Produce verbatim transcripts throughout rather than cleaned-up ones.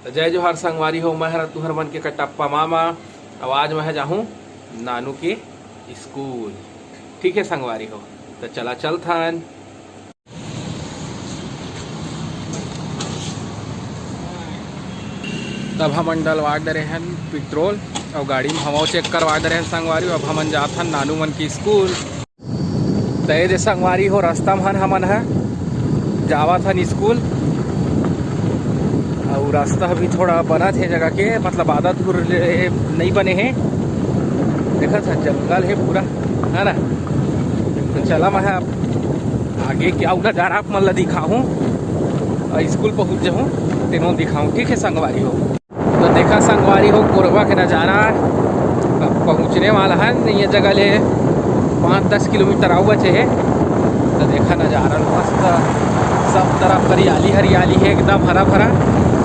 तो जय जोहार संगवारी हो, मैं हर तुहर मन के कटप्पा मामा। अब आज मैं जाहूँ नानू के स्कूल। ठीक है संगवारी हो, तो चला चलथन। तब हमन डलवा डरे हन पेट्रोल और गाड़ी में हवा चेक करवा डरे हन संगवारी। अब हमन जात हन नानू मन के स्कूल। तो ये दे संगवारी हो, रास्ता में हन हमन ह जावत हन स्कूल। और रास्ता भी थोड़ा बनत हे जगह के, मतलब आधा दूर ले नहीं बने हे। देखत ह जंगल हे पूरा, है ना। तो चला मैं ह आगे क्या नजारा आप मन ला दिखाहूँ और स्कूल पहुँच जाहूँ, तेनो दिखाहूँ। ठीक है संगवारी हो। तो देखा संगवारी हो कोरबा के नजारा। अब पहुँचने वाला है ये जगह ले पाँच दस किलोमीटर आऊ बचे है। तो देखा नजारा मस्त, सब तरफ हरियाली हरियाली है, एकदम हरा भरा।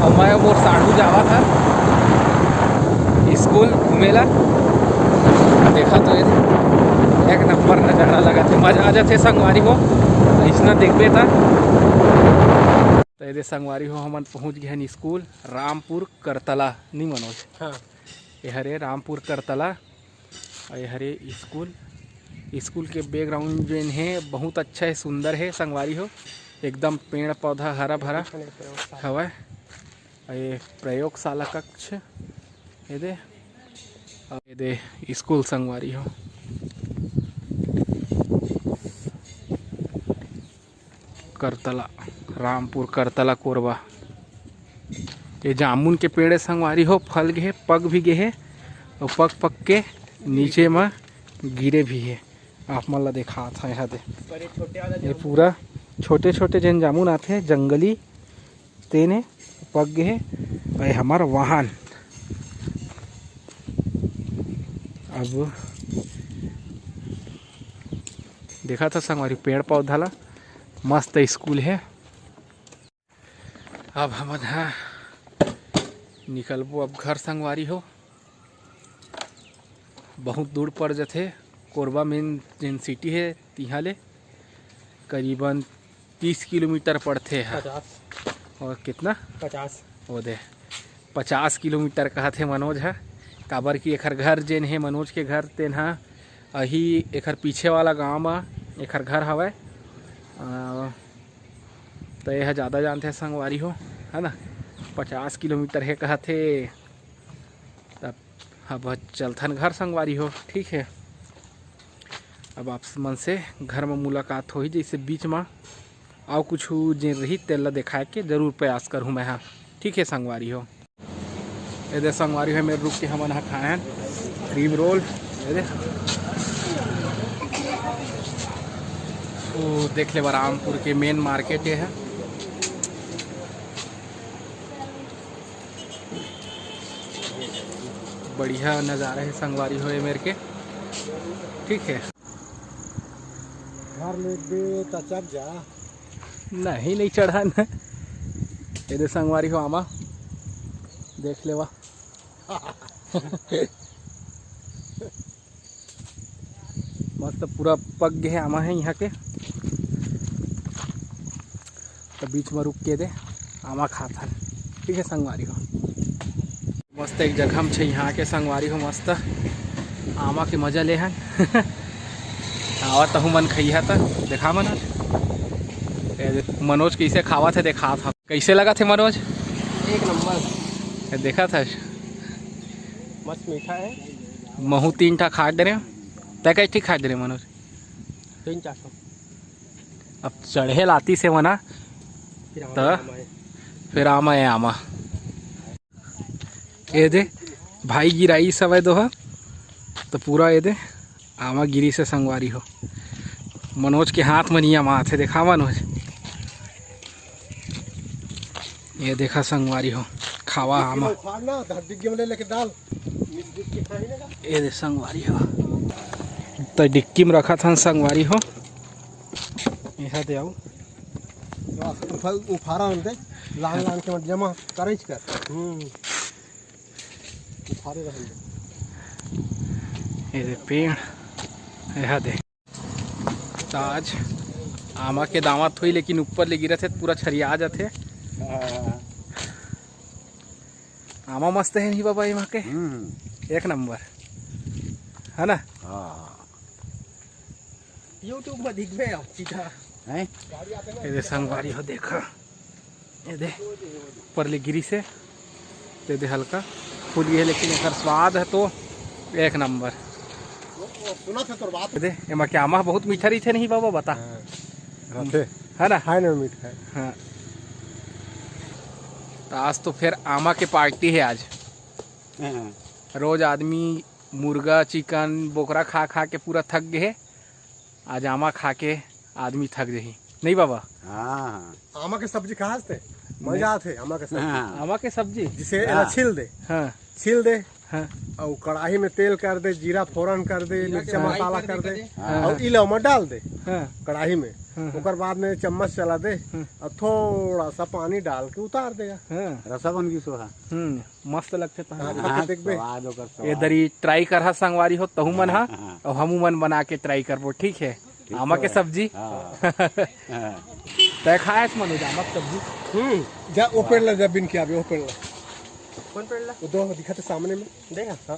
और मैं मोर साढ़ू जावा था स्कूल घूमे ला। देखा तो ये एक नंबर नजारा लगा थे, मजा आ जाते संगवारी हो। तो इसना देखबे था। तो ये संगवारी हो, हमन पहुँच गए हैं स्कूल रामपुर करतला, नहीं मनोज? हाँ। ये हरे रामपुर करतला, और ये हरे स्कूल। स्कूल के बैकग्राउंड जो है बहुत अच्छा है, सुंदर है संगवारी हो, एकदम पेड़ पौधा हरा भरा हवा। और ये प्रयोगशाला कक्ष, ये दे, और ये दे स्कूल संगवारी हो। करतला, रामपुर करतला कोरबा। ये जामुन के पेड़ है संगवारी हो, फल गे हे, पक भी गे हे, और पक पक के नीचे में गिरे भी हे। आप मन ला देखात हंव, यहाँ दे, ये पूरा छोटे छोटे जेन जामुन आथे जंगली, तेने पक गे हे। और ये हमार वाहन अब देखा था संगवारी पेड़ पौधा ला, मस्त स्कूल है। अब हमन ह निकलबो अब घर संगवारी हो, बहुत दूर पड़ जथे। कोरबा मेन जेन सिटी है तिहाँ ले करीबन तीस किलोमीटर पड़थे ह। पचास। और कितना? पचास। वो दे, पचास किलोमीटर कहत हे मनोज ह, काबर कि एखर घर जेन हे मनोज के घर तेन ह अही एखर पीछे वाला गांव म एखर घर हवय। अ, त ये ह ज़्यादा जानथे संगवारी हो, है ना, पचास किलोमीटर हे कहत हे। तब अब चलथन घर संगवारी हो, ठीक है। अब आप मन से घर में मुलाकात होही, जैसे बीच में अउ कुछ जेन रही तेला दिखाए के जरूर प्रयास करहूँ मैं, हाँ, ठीक है संगवारी हो। ये दे संगवारी हो, मेरे रुक के हमन ह खाए हैं क्रीम रोल। ये दे, वो देख ले, रामपुर के मेन मार्केट ये है। बढ़िया नज़ारा है संगवारी हो ये मेर के, ठीक है। घर में बे त चढ़ जा। नहीं, नहीं चढ़ा न। ये दे संगवारी हो आमा, देख लेवा। मस्त पूरा पक गए आमा है यहाँ के, तो बीच में रुक के दे आमा खात हन, ठीक है संगवारी हो। मस्त एक जगह में छे यहाँ के संगवारी हो, मस्त आमा के मजा ले हन। आवा तहु मन खइहा त देखा मनोज, ए, मनोज कैसे खावत है देखा था। कैसे लगा थे मनोज? एक नंबर। ए, देखा था। मस्त मीठा है। महू तीन ठा खा दे रहे, तै कई ठी खा दे रहे मनोज? तीन चार सौ। अब चढ़े लाती से मना फिर आमा त आमा है। फिर आमा है आमा। ये दे भाई गिराई सवय दोहा, तो पूरा ये दे आमा गिरी से संगवारी हो। मनोज के हाथ में नहीं आमा आथे, देखा मनोज, ये देखा संगवारी हो, खावा आमा। उखाड़ ना, धर डिग्गी में ले लेके डाल। ये दे संगवारी हो, तो डिक्की में रखा था संगवारी हो। यहाँ दे आओ। उफारा दे, लान लान के मत जमा करे कर। हम्म। उफारे रहन दे। ये दे पेड़, यहाँ दे। तो आज आमा के दावत हुई, लेकिन ऊपर ले गिरत हे, पूरा छरिया जाथे। हाँ। आमा मस्त हे नहीं बाबा, एमा के? हम्म। एक नंबर, है ना? हाँ। YouTube में दिखबे अब सीधा। हैं? ये दे संगवारी हो, देखा, ये दे, ऊपर ले गिरी से, ये दे हल्का फूल गे हे, लेकिन एकर स्वाद है तो एक नंबर। वो, वो सुना था तोर बात। ये दे, एमा के आमा बहुत मीठा रहिथे नहीं बाबा, बता। हाँ, रथे। है ना? खाए में मीठा है। हाँ। तो आज तो फिर आमा के पार्टी है आज। हाँ। रोज आदमी मुर्गा, चिकन, बोकरा खा खा के पूरा थक गे हे। आज आमा खा के आदमी थक जही, नहीं बाबा? हाँ। आमा के सब्जी खास थे, मजा आथे आमा के सब्जी। हाँ। आमा के सब्जी? जिसे हाँ। एला छील दे, हाँ। छील दे, हाँ। और कढ़ाई में तेल कर दे, जीरा फोरन कर दे, जीरा के मिर्चा फ्राई मसाला कर कर दे, दे, कर दे। हाँ। और इला ओमा डाल दे हाँ। कढ़ाई में। हाँ, हाँ। ओकर बाद में चम्मच चला दे हाँ। और थोड़ा सा पानी डाल के उतार देगा। हाँ। रसा बन गई सोहा। हम्म, मस्त लगथे तहां। हाँ, खा के हाँ, देखबे। स्वाद ओकर ये स्वाद। दरी ट्राई करहा संगवारी हो, तहू मन हा, हाँ, हाँ। और हमू मन बना के ट्राई करबो, ठीक है? ठीक आमा के है। सब्जी। हाँ। हाँ। तय खाए मनोज आमा के सब्जी? हम्म, जा, वो पेड़ ला, जा, बिन के आबे, वो पेड़ ला। कौन पेड़ ला? वो दो दिखा थे सामने में। देखा? हाँ।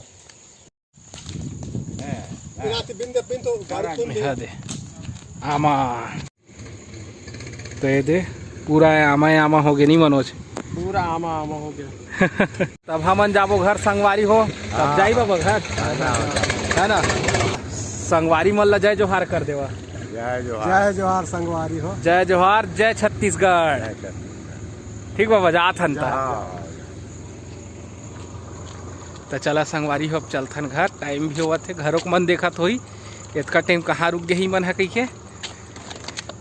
बिन आते, बिन दे, बिन तो गाड़ी कौन दे? दिखा दे। आमा। तो ये दे, पूरा आमा, आमा हो गया, नहीं मनोज? पूरा आमा, आमा हो गया। तब हमन जाबो घर संगवारी हो, तब हाँ। जाई बाबा घर। हाँ, हाँ, हाँ। है ना? संगवारी मन ला जय जोहार कर देवा। जय जोहार। जय जोहार संगवारी हो। जय जोहार, जय छत्तीसगढ़। जय छत्तीसगढ़। ठीक बाबा, जात हन त। हाँ। त चला संगवारी हो, अब चलथन घर, टाइम भी होवत हे, घरों के मन देखत होही, एतका टाइम कहाँ रुक गे ही मन ह कहिके।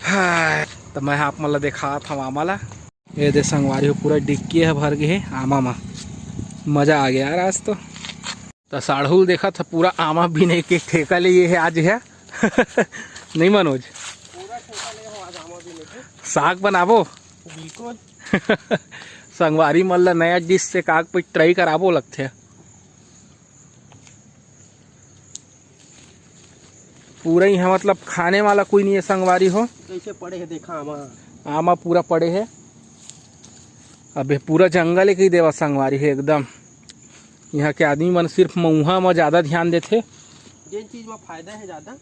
हाँ, त मैं आप मन ला देखात हव आमा ला। ये दे संगवारी हो, पूरा डिक्की ह भर गे हे आमा मा। मजा आ गया यार आज तो। त साढ़ुल देखत ह, पूरा आमा बिने के ठेका ले ये हे आज हे। नहीं मनोज? पूरा ठेका ले हो आज आमा बिने के। साग बनाबो? बिल्कुल। संगवारी मन ला नया डिश से काग पे ट्राई कराबो लगथे। पूरा इहाँ मतलब खाने वाला कोई नहीं है संगवारी हो। कैसे पड़े है देखा आमा। आमा पूरा पड़े है। अबे पूरा जंगल ही कही देवा संगवारी हो एकदम। यहाँ के आदमी मन सिर्फ मऊहा म ज्यादा ध्यान देथे। जेन चीज म फायदा है ज्यादा।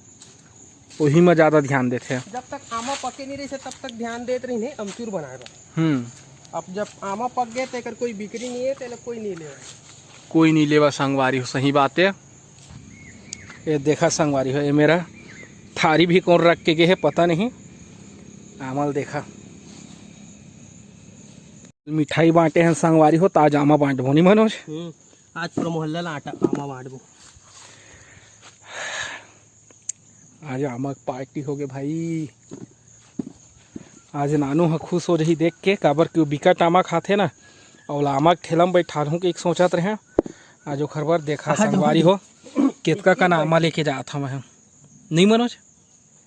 वही म ज्यादा ध्यान देथे। जब तक आमा पके नहीं रही से तब तक ध्यान देत रही ने अमचूर बनाए बर। हम्म। अब जब आमा पक गए तो एकर कोई बिक्री नहीं है, तो एला कोई नहीं लेवा। कोई नहीं लेवा संगवारी हो, सही बात है। ये देखा संगवारी हो, ये मेरा थारी भी कौन रख के गए है पता नहीं। आमा ल देखा, मिठाई बांटे हैं संगवारी हो, त आज आमा बांटबो नहीं मनोज? हम्म, आज पूरा मोहल्ला ला आटा आमा बांटबो। आज आमा के पार्टी हो गे भाई। आज नानू ह खुश हो जही देख के, काबर कि वो बिकट आमा खाथे ना, अउ आमा के ठेला म बैठालहूँ के एक सोचत रहे। आज ओखर बर देखा आज संगवारी हो, केतका कन आमा लेके जात हवं। नहीं मनोज?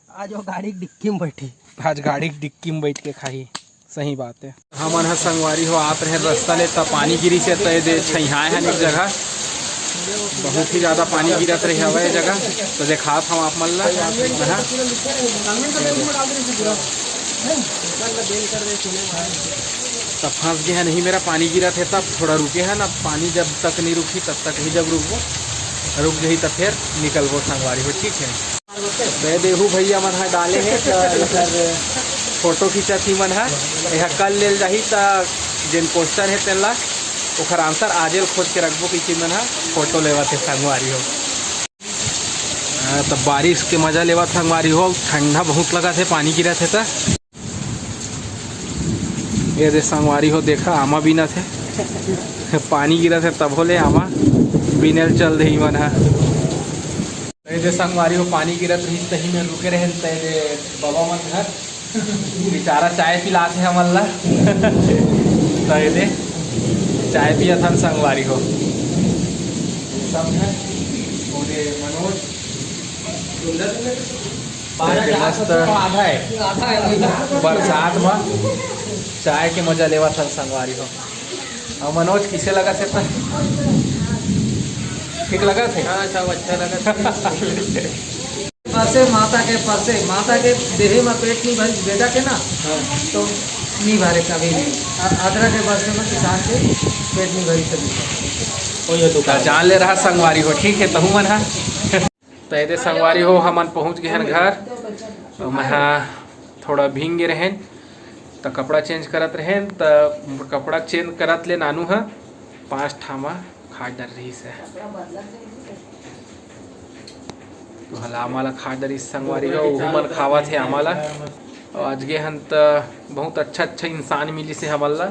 आज वो गाड़ी के डिक्की में बैठी। आज गाड़ी के डिक्की में बैठ के खाही। सही बात है। हमन ह संगवारी हो आत रहे रस्ता ले, त पानी गिरी से त ये दे छइहाए हन एक जगह। बहुत ही ज्यादा पानी गिरत रहे हवय ये जगह, तो देखात हव आप मन ला। हाँ। त फंस गए हैं नहीं मेरा, पानी गिरत है तब थोड़ा रुके हैं ना, पानी जब तक नहीं रुकी तब तक ही, जब रुकबो, रुक गई तब फिर निकलबो संगवारी हो, ठीक है। बे देहू भैया मन ह डाले हे त एकर फोटो खींचत ही मन ह। एहा कल लेल जाही त जेन क्वेश्चन हे तेन ला ओखर आंसर आजे ल खोज के रखबो कहिके मन ह फोटो लेवत हे संगवारी हो। हाँ, त बारिश के मजा लेवत संगवारी हो, ठंडा बहुत लगत हे, पानी गिरत हे त। ये दे संगवारी हो, देखा आमा बीनत हे। पानी गिरत हे तभो ले आमा बीने ल चल दे मन ह। ये दे संगवारी हो, पानी गिरत रहिस तही में रुके रहेन, त ये दे बाबा मन घर बेचारा चाय पिलात हे हमन ला। त ये दे चाय पियत हन संगवारी हो। सब है, ओदे मनोज। बारह के मस्त आधा है। बरसात में चाय के मजा लेवत हन संगवारी हो। अउ मनोज, किसे लगत हे त? ठीक लगत हे? हाँ, सब अच्छा लगत हे। परसे माता के, परसे माता के देहे में पेट नहीं भरी बेटा के ना, हाँ। तो नहीं भरे कभी नहीं। आ- आदरा के बरसे में किसान के पेट नहीं भरी कभी। कोई हो दुकान जान ले रहा संगवारी हो, ठीक है, तहू मन हा। तो एदे संगवारी हो, हमन पहुंच गए हैं घर। तो मैं हा थोड़ा भींग गए रहेन, तो कपड़ा चेंज करत रहेन, तो कपड़ा चेंज करत ले नानू हा पांच ठामा खा डर रही से। तो हला आमाला खा डर रही संगवारी हो, उहू मन खावत हे आमाला। और आज गे हन त बहुत अच्छा अच्छा इंसान मिली से हमन ला,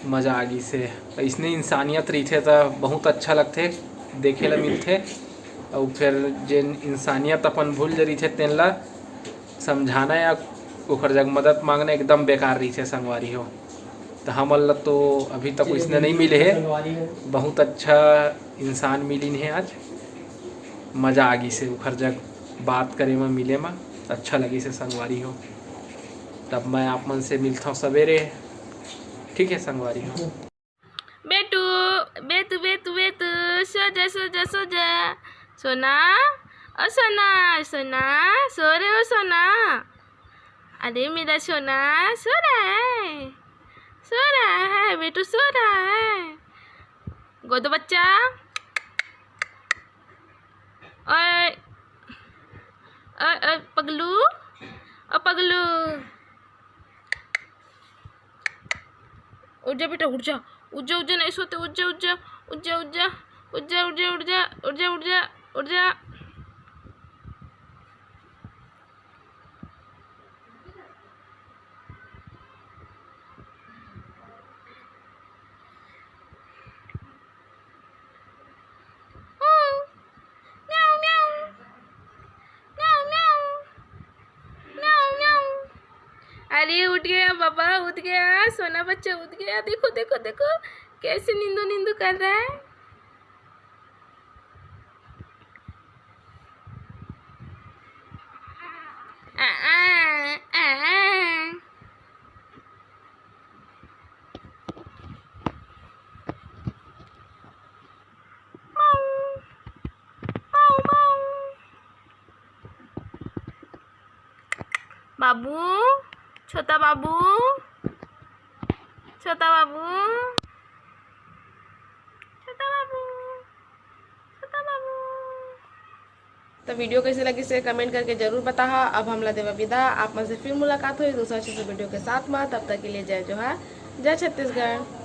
मजा आ गई से। अइसने इंसानियत रहिथे त बहुत अच्छा लगथे, देखे ला मिलथे। और फिर जेन इंसानियत अपन भूल जे रहिथे तेन ला समझाना या ओकर जग मदद मांगना एकदम बेकार रहिथे संगवारी हो। तो हमन ला तो अभी तक इसने नहीं मिले है। बहुत अच्छा इंसान मिलिन है आज, मजा आ गई से ओकर जग बात करे में, मिले में अच्छा लगी से संगवारी हो। तब मैं आप मन से मिलता हूँ सवेरे, ठीक है संगवारी हो। बेटू, बेटू, बेटू, बेटू, सो जा, सो जा, सो जा। सोना, ओ सोना, सोना, सो रहे हो सोना? अरे मेरा सोना सो रहा है, सो रहा है बेटू, सो रहा है। गोदो बच्चा। ओए, ओए, ओए, पगलू, ओ पगलू। उठ जा बेटा, उठ जा, उठ जा, उठ जा, नहीं सोते, उठ जा, उठ जा, उठ जा, उठ जा, उठ जा, उठ जा, उठ जा, उठ जा, उठ जा, उठ जा। म्याऊ, म्याऊ। म्याऊ, म्याऊ। म्याऊ, म्याऊ। अरे उठ गया बाबा, उठ गया, सोना बच्चा उठ गया। देखो, देखो, देखो, कैसे नींदू नींदू कर रहा है। आ, आ, आ, आ। बाबू, छोटा बाबू, छोटा बाबू, छोटा बाबू, छोटा बाबू। तो वीडियो कैसे लगी से कमेंट करके जरूर बताहा। अब हमला देवा विदा, आप मन से फिर मुलाकात होई दूसरा अच्छे से वीडियो के साथ में। तब तक के लिए जय जोहार, जय छत्तीसगढ़।